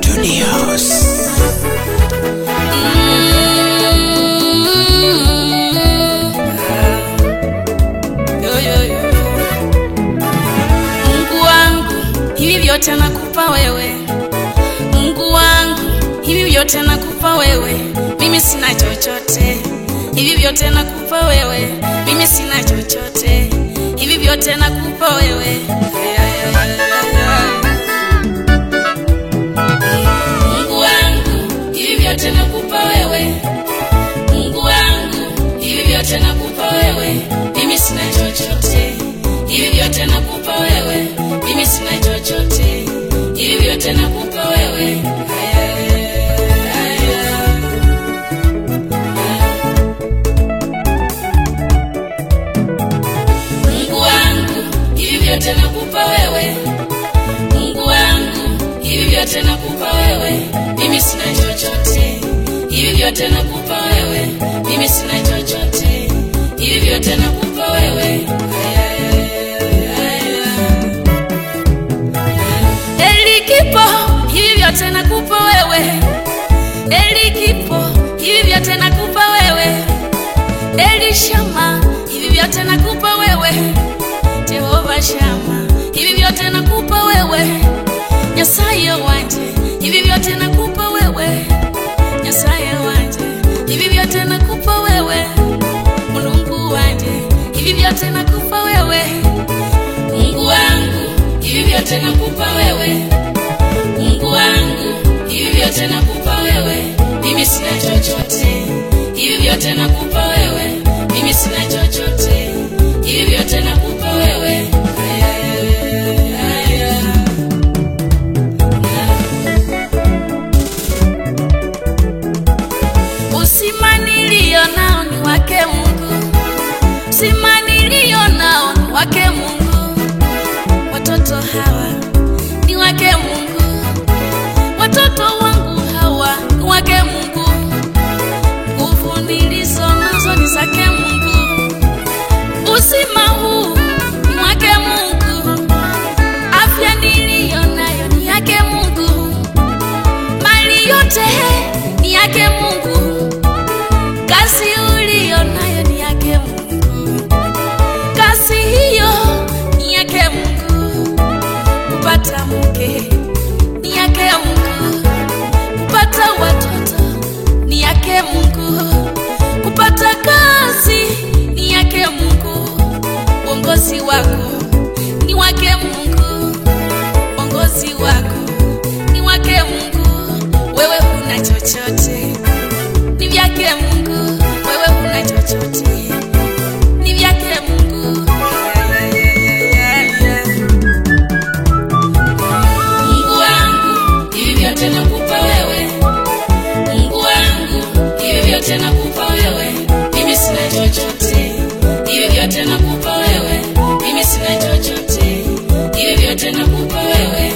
Studios. Mungu wangu, hivi vyote nakupa wewe. Mungu wangu, hivi vyote nakupa wewe. Mimi sina chochote. Hivi vyote nakupa wewe. Mimi sina chochote. Hivi vyote nakupa wewe. Mungu wangu, hivi vyote nakupa wewe. Mungu wangu, hivi vyote nakupa wewe. Mimi sina chochote. Hivi vyote nakupa wewe. Mimi sina chochote. Hivi vyote nakupa wewe. Mungu wangu, hivi vyote nakupa wewe. Mungu wangu, hivi vyote nakupa wewe. Mimi sina chochote. Hivi vyote nakupa wewe. Mimi sina chochote. Hivi vyote nakupa wewe. Elikipo, hivi vyote nakupa wewe. Elikipo, hivi vyote nakupa wewe. Elishama, hivi vyote nakupa wewe. Jehova Shama, hivi vyote nakupa wewe. Nyasaye wanje, hivi vyote nakupa wewe. Nyasaye wanje, hivi vyote nakupa wewe. Mulungu wanje, hivi vyote nakupa wewe. Mungu wangu, hivi vyote nakupa wewe. Mungu wangu, hivi vyote nakupa wewe. Mimi sina chochote. Hivi vyote nakupa wewe. Mimi sina chochote. Hivi vyote nakupa wewe. Uzima nilio nao ni wake Mungu. Uzima nilio nao ni wake Mungu. Watoto hawa ni wake Mungu. Watoto wangu hawa ni wake Mungu. Nguvu nilizo nazo ni zake Mungu. Uzima huu ni wake Mungu. Afya niliyo nayo ni yake Mungu. Mali yote ni yake Mungu. Kazi uliyo nayo ni yake Mungu. Kazi hiyo ni yake Mungu. Kupata mke ni yake Mungu. Kupata watoto ni yake Mungu. Kupata kazi ni yake Mungu. Uongozi wako ni wake Mungu. Uongozi wako ni wake Mungu. Wewe huna chochote, ni vyake Mungu. Wewe huna chochote, ni vyake Mungu. Mungu wangu, hivi vyote nakupa wewe. Mungu wangu, hivi vyote nakupa wewe. Mimi sina chochote. Hivi vyote nakupa wewe. Mimi sina chochote. Hivi vyote nakupa wewe.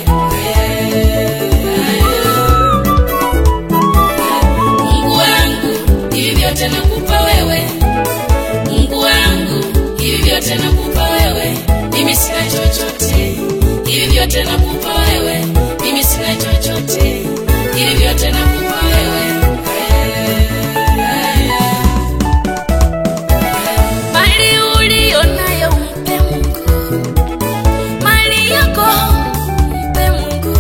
Mungu wangu, hivi vyote nakupa wewe. Mungu wangu, hivi vyote nakupa wewe. Mimi sina chochote. Hivi vyote nakupa wewe. Mimi sina chochote. Hivi vyote nakupa wewe. Mali uliyo nayo mpe Mungu. Mali yako mpe Mungu.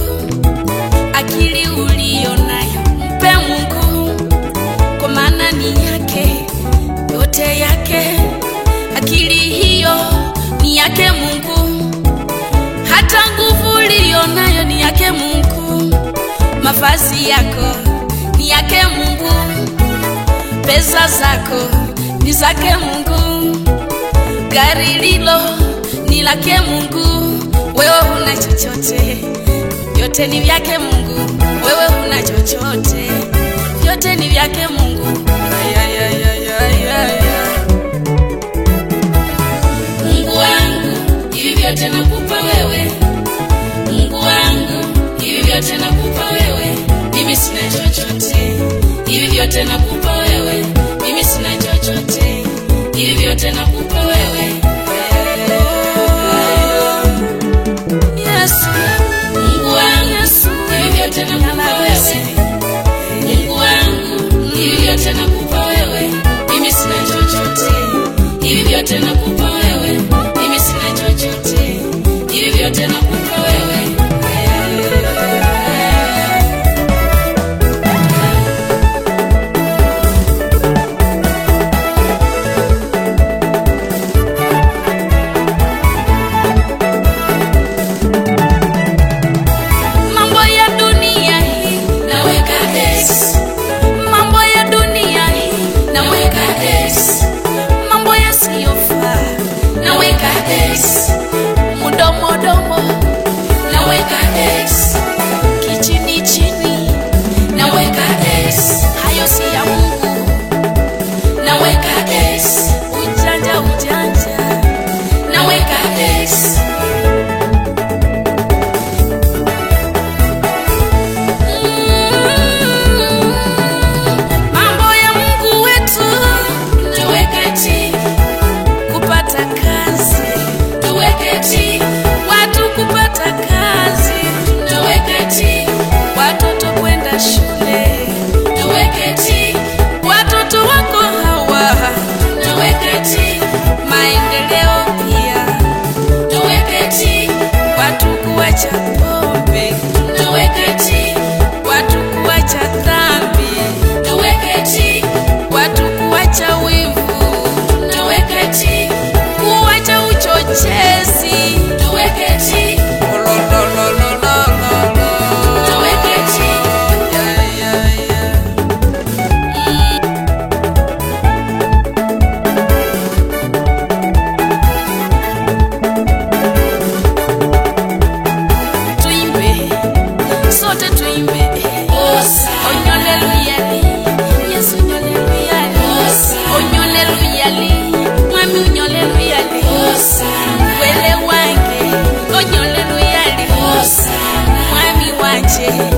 Akili uliyo nayo mpe Mungu. Kwa maana ni yake, yote yake. Akili hiyo ni yake Mungu. Hata nguvu uliyo nayo ni yake Mungu. Mavazi yako ni yake Mungu. Pesa zako ni zake Mungu. Gari lilo ni lake Mungu. Wewe huna chochote, vyote ni vyake Mungu. Wewe huna chochote, vyote ni vyake Mungu. Mungu wangu, hivi vyote nakupa wewe. Mungu wangu, hivi vyote nakupa wewe. Mimi sina chochote. Hivi vyote nakupa wewe. Mimi sina chochote. Hivi vyote nakupa wewe. Yesu, Mungu wangu, hivi vyote nakupa wewe. kuacha pombe, Tuweke ti, watu kuacha dhambi, tuweke ti, watu kuacha wivu, tuweke ti, kuacha uchochezi. Tuweke ti, Ololololololo. Tuweke ti. Yeah, yeah, yeah. Tuimbe sote, tuimbe onyole luyali Yesu, onyole luyali, onyole luyali mwami, onyole luyali wele wange, onyole luyali mwami wanje.